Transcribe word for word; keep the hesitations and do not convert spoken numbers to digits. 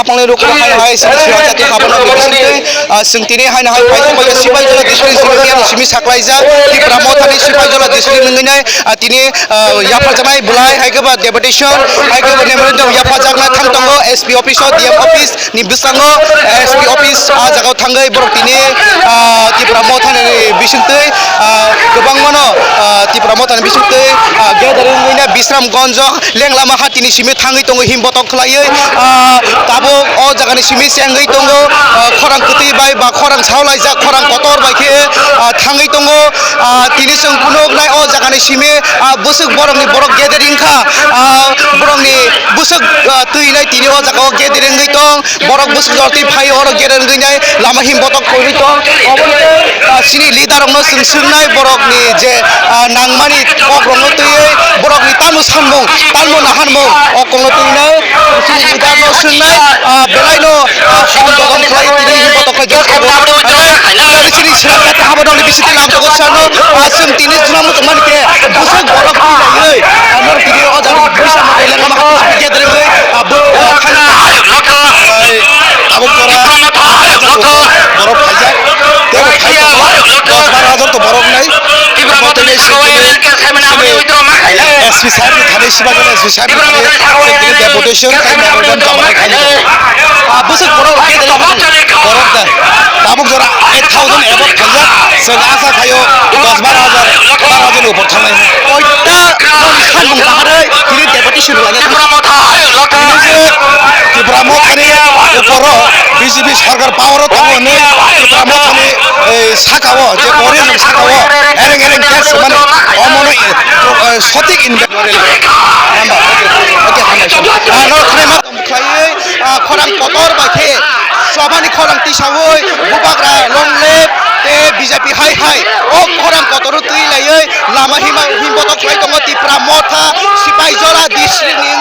Tongni rukha hai hai sini sini jati habana bisingtwi, ah, sing tini hai hai hai sini sini sini simi saklaijak Tipra Mothani sini sini sini nungini, ah, tini, ah, yaphajaknai bulai hai khe ba deputation hai khe ba memorandum yaphajakna thang tongo S P office o D M office ni bwskango, ah, S P office ah jaga o thangwi borok tini, ah, Tipra Mothani bisingtwi, ah, kwbangmano, ah, Tipra Mothani bisingtwi, ah, gathering wngwi na Bisramgonjo Lenglama hatini simi thangwi tongo himbotok khlaiwi, ah, tabuk o jagani simi chengwi tongo, ah, khorang kwtwi bai ba khorang saolaijak khorang kotor bai khe, ah, thangwi tongo, ah, tini chwng phunuknai o jagani simi, ah, bwswk borokni borok gathering kha, ah, borokni bwswk, ah, twinai tini o jaga o gathering wngwi tong. Borok bwswk jorti phai oro gere wngwi nai lama himbotok koirwi tong. Obo hwnkhe, ah, chini leader rokno chwng swngnai borokni je, ah, nangmani kok rokno twiwi borokni tamo sanmung, tamo naharmung o kokno twi nai chini leader no swngnai, ah, belai no, ah, hom dodon khlai tini himbotok khlai jok sabo. Ah, chini sraka ta habo dongni bisiti lam togo sano, ah, chwng tini jwnamo tongmani khe bwswk borok twi naiwi, ah, norok tini o jaga bwsa mo belai ma gedrengwi, ah, bo, ah, thang Ai, tabuk jora borok phaijak. Tei bo phai tongo dos baro hajar to borok nai. Bo tini sini, sini S P sahib ni thani, Sibagan S P sahib ni thani, sini deputation khai memorandum joma khai ni tongo. Ah, bwswk borok khe borok da. Tabuk jora eight thousand above phaijak. Chwng asa khaio dos baro hajar, baro hajar ni upor thangnai. Oita noni sanmung baharwi tini deputation rwlai. Tini je Tipra Mothani uporo B J P sarkar power o tongo hwnwi Tipra Mothani, eh, saka o je Orion ni saka o ereng ereng case mani omono, eh, sotik invest. Hamba, okay, okay, hambai. Ah, no, khre ma khlaiwi, ah, khorang kotor bai khe chobani khorang tisawi bubagra long live tei B J P hai hai o khorang kotor o twi laiwi lama hima himbotok khlai tongo Tipra Motha Sipaijora district ni